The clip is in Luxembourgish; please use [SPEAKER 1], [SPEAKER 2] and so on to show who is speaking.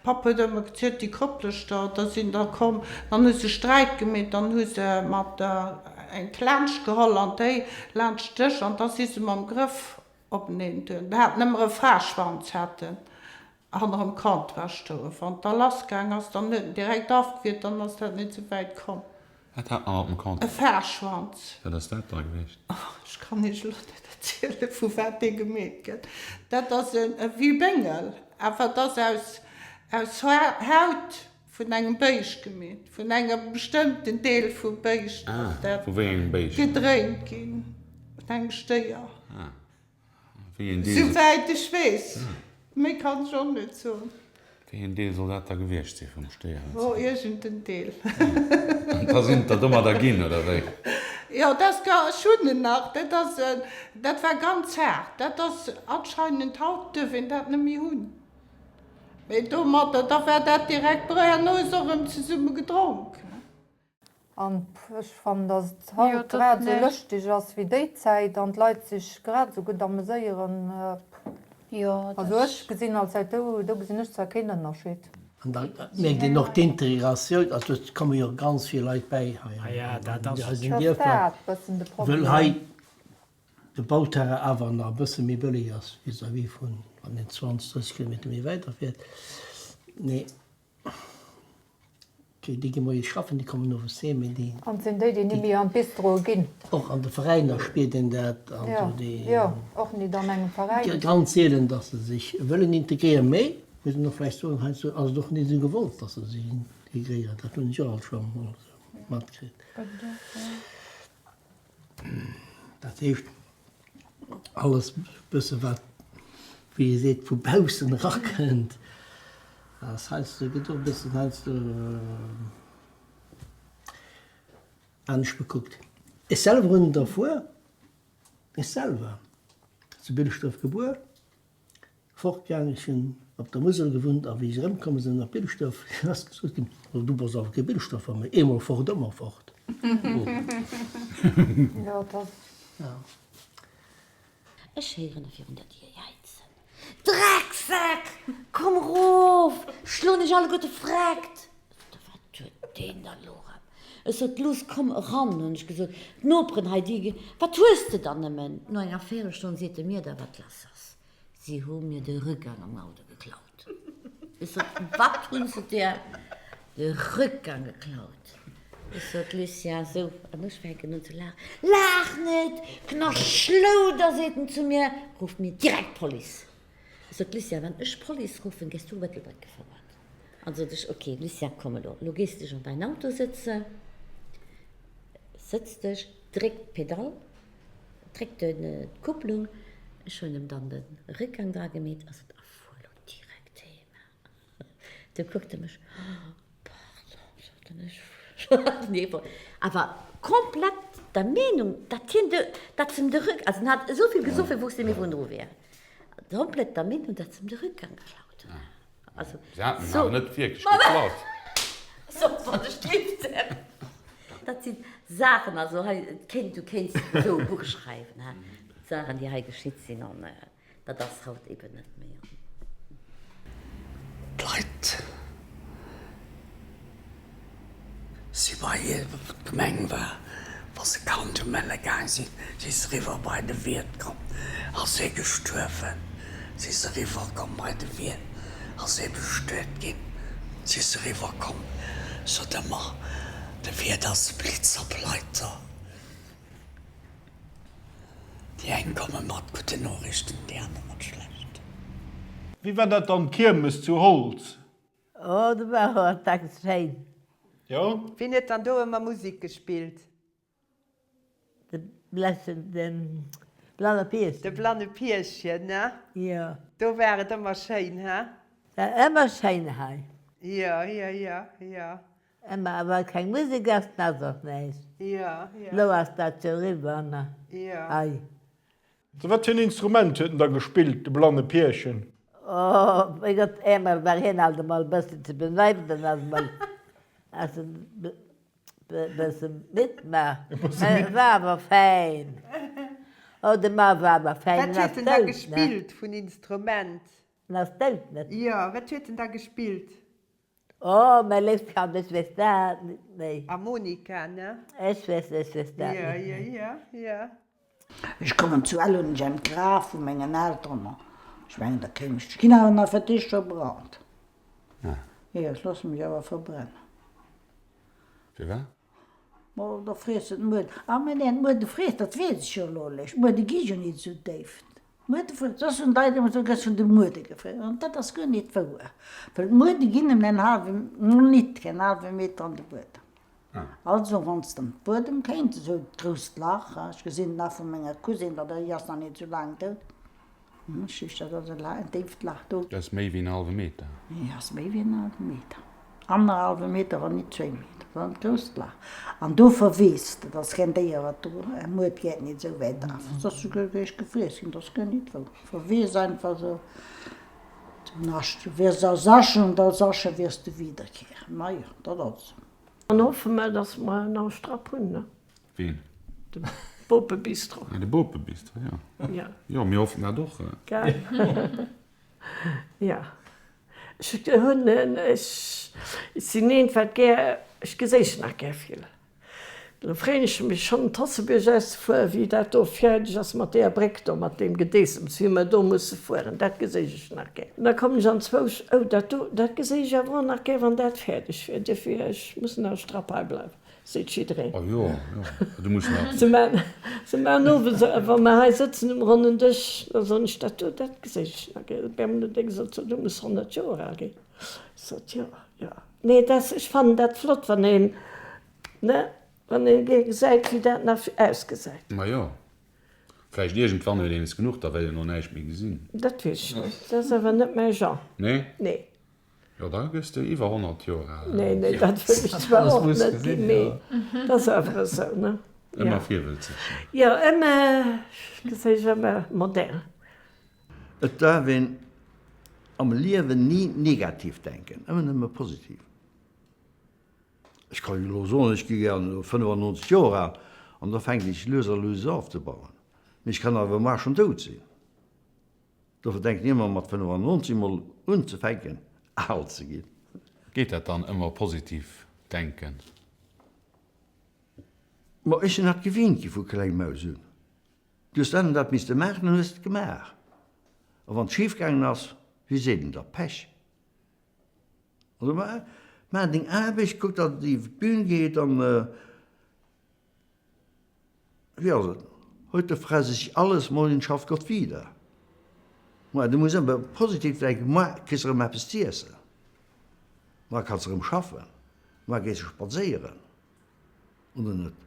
[SPEAKER 1] Papp huet ëmmer gezielt, déi Kopleschter, da sinn der komm, dann hu se Sträit gemeet, dann hu se mat eng Klensch geholl an déi laanscht Dësch an da si se mam Grëff openeen duer. Da haten ëmmer e Fahrschwanz hat en hannerem Comptoir stoen. Wann et da lass gaang ass, dann huet en direkt afgewiert, dann ass dat net sou wäit komm.
[SPEAKER 2] Wat hat mer op dem
[SPEAKER 1] Comptoir? E Fahrschwanz.
[SPEAKER 2] Wat ass dat da gewiescht?
[SPEAKER 1] Oh, ech kann Iech elo net erzielen, vu wat dee gemeet gëtt. Dat ass e wéi Béngel, awer et ass aus, aus Haut vun engem Béischt gemeet, vun engem bestëmmten Deel vum Béischt ass dat
[SPEAKER 2] Ah, vu wéi engem Béischt?
[SPEAKER 1] gedréint ginn, vun engem Stéier.
[SPEAKER 2] Ah. Wéi een Deel.
[SPEAKER 1] Souwäit ech weess. Méi kann ech och net soen.
[SPEAKER 2] Wéi een Deel soll dat da gewiescht si vum Stéier?
[SPEAKER 1] Oh, iergend en Deel.
[SPEAKER 2] An da sinn et der domadder ginn, oder wéi?
[SPEAKER 1] Jo, dat ass ga, ech hunn en nach. Dat ass en, dat war ganz haart. Dat ass anscheinend, haut duerf een dat net méi hunn. Mee domadder, da war dat direkt br, herno hu se och erëm zesumme gedronk.
[SPEAKER 3] An ech fannen, dass et haut grad esou lëschteg ass wéi déi Zäit an d'Leit sech grad esou gutt ameséieren. Also ech gesinn als Säit do, do gesinn ech zwar keen Ënnerscheed.
[SPEAKER 4] An da mierkt een och d'Integratioun, also et komme jo ganz vill Leit bäi hei an eisen Dierfer, wëll hei de Bauterrain awer nach e bësse méi bëlleg ass vis-à-vis vun wann een 20, 30 Kilometer méi wäit erfiert. Mee Déi gi moies schaffen, déi kommen owes heem, mee déi.
[SPEAKER 3] An et sinn déi, déi ni méi an d'Bistroe ginn.
[SPEAKER 4] Och an de Veräiner spiert een dat.
[SPEAKER 3] Jo, jo, och nit an engem Veräin.
[SPEAKER 4] Ganz seelen, datt se sech wëllen integréieren, mee, muss een och vläicht soen, heiansdo ass et och net esou gewollt, datt se sech integréieren. Dat hunn ech och alt scho mol esou matkritt. Dat heescht, alles bësse wat, wéi ee seet, vu baussen erakënnt, ass heiansdo, gëtt och e bëssen heiansdo anescht bekuckt. Ech selwer hunn et erfuer, ech selwer, zu Bilschdref gebuer, Fortgaang, ech hunn op der Musel gewunnt a wéi ech erëmkomm sinn op Bilschdorf, ass gesot ginn, Oh, du bass awer kee Bilschdorfer méi, eemol fort, ëmmer fort.
[SPEAKER 3] Jo, et ass.
[SPEAKER 5] Ech héieren e virun der Dier jäizen, Drecksäck! Komm erof, schloen dech alleguerte freckt! Wat huet deen da lo erëm? Ech sot, Luss, komm eran, hunn ech gesot, d'Noperen hei, déi, wat hues de dann nëmmen? No enger Véirelstonn seet e mir da, wat lass ass. Si hu mir de Rückgang am Auto geklaut. Ech sot, Wat hunn se dir? De Rückgang geklaut. Ech sot, Lucien, sou, an ech fänken un ze laachen. Laach net, Knaschlouder, seet en zu mir, ruff mir direkt d'Police. Ech sot, Lucien, wann ech d'Police ruffen, gëss du op Ettelbréck gefouert. An sot ech, Ok, Lucien, komm elo, elo gees dech an däin Auto sëtzen, sëtz dech, dréck d'Pedall. Dréckt d'Kupplung, ech hunn em dann de Réckgang dra gemeet a sot, a fuer lo direkt heem. Du kuckt e mech, oh pardon, sot en, ech nee, awer komplett der Meenung, datt hien de, datt s'em de Rück, also en hat esou vill gesoff, hie wousst net méi wou en dru wier, komplett der Meenung, datt s'em de Rückgang geklaut hunn.
[SPEAKER 2] Also, Se haten en awer net wierklech geklaut.
[SPEAKER 5] So, wann ech géif denn. Dat si Saachen, also hei, et kéint, du kéints esou e Buch schreiwen, he, d'Saachen, déi hei geschitt sinn, an dat ass haut eben net méi.
[SPEAKER 6] D'Leit si bei hir d'Gemeng war, wa se Kand umelle gaang sinn, si se eriwwer bei de Wiert komm, ass ee gestuerwen, si se eriwwer komm bei de Wiert, ass ee bestuet ginn, si se eriwwer komm, sot ëmmer, de Wiert ass e Blitzableiter. Déi eng komme mat gudden Noriichten, déi aner mat schlechten.
[SPEAKER 7] Wéi war dat dann d'Kiermes zu Holz?
[SPEAKER 8] Oh, do war och dacks schéin.
[SPEAKER 7] Jo.
[SPEAKER 9] Wien huet dann do ëmmer Musik gespillt?
[SPEAKER 8] De Blessen, de blanne Pierchen.
[SPEAKER 9] De blanne Pierchen, ne?
[SPEAKER 8] Jo.
[SPEAKER 9] Do war et ëmmer schéin, he?
[SPEAKER 8] War ëmmer schéin hei.
[SPEAKER 9] Jo, jo, jo, jo.
[SPEAKER 8] Ëmmer, a wa keng Musek ass, dann ass och näischt.
[SPEAKER 9] Jo, jo.
[SPEAKER 8] Lo ass dat jo eriwwer, ne?
[SPEAKER 9] Jo.
[SPEAKER 8] Hei.
[SPEAKER 7] Sou, wat fir en Instrument huet en da gespillt, de blanne Pierchen?
[SPEAKER 8] Oh mäi Gott, eemol war hien alt emol e bëssen ze beneiwen, dann ass emol, ass en bësse midd, ma e war awer fäin. Oh, de Mann war awer fäin,
[SPEAKER 9] Wat
[SPEAKER 8] en ass
[SPEAKER 9] huet en da
[SPEAKER 8] dout, ne?
[SPEAKER 9] gespillt vun Instrument?
[SPEAKER 8] En ass dout, net?
[SPEAKER 9] Jo, wat huet en da gespillt?
[SPEAKER 8] Oh, mäi léifst Kand, ech weess dat net méi.
[SPEAKER 9] Harmonika, ne?
[SPEAKER 8] Ech weess, ech weess dat
[SPEAKER 9] Jo,
[SPEAKER 8] net
[SPEAKER 9] jo,
[SPEAKER 8] méi.
[SPEAKER 9] jo, jo.
[SPEAKER 10] Ech kommen zu Ell, hunn ech en Graf vu mengen Elteren, ma ech mengen da kéim ech, ech ginn awer nach fir d'éischt verbrannt. Jo, ech loosse mech awer verbrennen.
[SPEAKER 2] Firwat?
[SPEAKER 10] Ma da friessen d'Mueden. Ah, mä neen, d'Muede friess, dat weess ech jo elo lech, d'Muede gi jo nit esou déif. D'Muede friess, soss hunn d'Leit ëmmer esou, gëss vun de Muede gefriess. An dat ass guer nit wouer, well d'Muede ginn nëmmen en hallwe, mol nit, keen hallwe Meter an de Buedem. Also, wann s de an de Buedem kéints, esou d'grousst Lach, ech gesinn et nach vu menger Cousine, well déi ass nach nit esou laang dout, Schicht, dat ass en déift Lach do.
[SPEAKER 2] Dat ass méi wéi en hallwe Meter.
[SPEAKER 10] Jo, ass méi wéi en hallwe Meter. Annerhallwe Meter, wann nit zwéi Meter. Dat ass en grousst Lach. An do verweest, dat ass keen Déier, wat do, e Muert geet nit esou wäit af, soss souguer géif gefriess ginn, dat ass guer nit wou. Verwees einfach esou zum Nascht. Du wirst aus Asche und als Asche wirst du wiederkehren. Majo, dat ass esou.
[SPEAKER 11] Dann hoffe mer, dass mer nach e Strapp hunn, ne?
[SPEAKER 2] Ween?
[SPEAKER 11] De Bopebistro.
[SPEAKER 2] Ah, de Bopebistro, jo.
[SPEAKER 11] Ja.
[SPEAKER 2] Jo, mir hoffen dat och.
[SPEAKER 11] Gell? Ja. Ech hunn en, ech sinn eent, wat gär, ech geséich nach gär vill. Elo freeën ech mech schonn, den Tossebierg auszefueren, wéi dat do fäerdeg ass mat deeër Bréck do, mat deem Gedeessems, wéi mer do musse fueren. Dat geséich ech nach gär. An da kommen ech anzwousch, oh, dat do, dat geséich ech awer och nach gär, wann dat fäerdeg wier. Duerfir, ech muss nach e Strapp hei bleiwen. Seet jiddereen.
[SPEAKER 2] Oh jo, jo, du muss nach.
[SPEAKER 11] Se maan, se maan owes, wa mer hei sëtzen um ronnen Dësch, da soen ech, dat do, dat geséich ech nach gär. Bäm, du dénks also, du muss 100 Joer al ginn. Ech sot, jo, jo. Nee, dat, ech fannen dat flott, wann een, ne, wann een gär gesäit, wéi dat nach ausgesäit.
[SPEAKER 2] Ma jo, vläicht iergendwann huet een es genuch, da wëll een och näischt méi gesinn.
[SPEAKER 11] Dat weess ech net. Dat ass awer net mäi Genre.
[SPEAKER 2] Nee?
[SPEAKER 11] Nee.
[SPEAKER 2] Jo, da gëss de iwwer 100 Joer al.
[SPEAKER 11] Nee, nee, dat wëll ech zwar och net ginn, mee dat ass awer esou, ne?
[SPEAKER 2] Ëmmer virwëlzeg.
[SPEAKER 11] Jo, ëmmer, geséich ëmmer modern.
[SPEAKER 12] Et darf een am Liewen ni negativ denken, ëmmer nëmme positiv. Ech ka jo elo soen, ech gi gär elo 95 Joer al an da fänken ech lues a lues ofzebauen, mee ech kann awer mar schonn dout sinn. Dofir denken ech ëmmer mat 95 mol unzefänken al ze ginn.
[SPEAKER 2] Geet dat dann ëmmer positiv denken?
[SPEAKER 12] Ma ech sinn dat gewinnt gi vu klengmaus un. Du hues dat an dat misste maachen an hues et gemaach. A wann et schif gaangen ass, wéi seet een da, Pech. Also maach deng Aarbecht, kuck datt et iwwer d'Bühn geet an. Wéi ass et? Heute fresse ich alles, morgen schafft Gott wieder. Moi, du muss ëmmer positiv denken, Moi kriss erëm eppes z'iessen, moi kanns erëm schaffen, moi gees de spadséieren, oder net?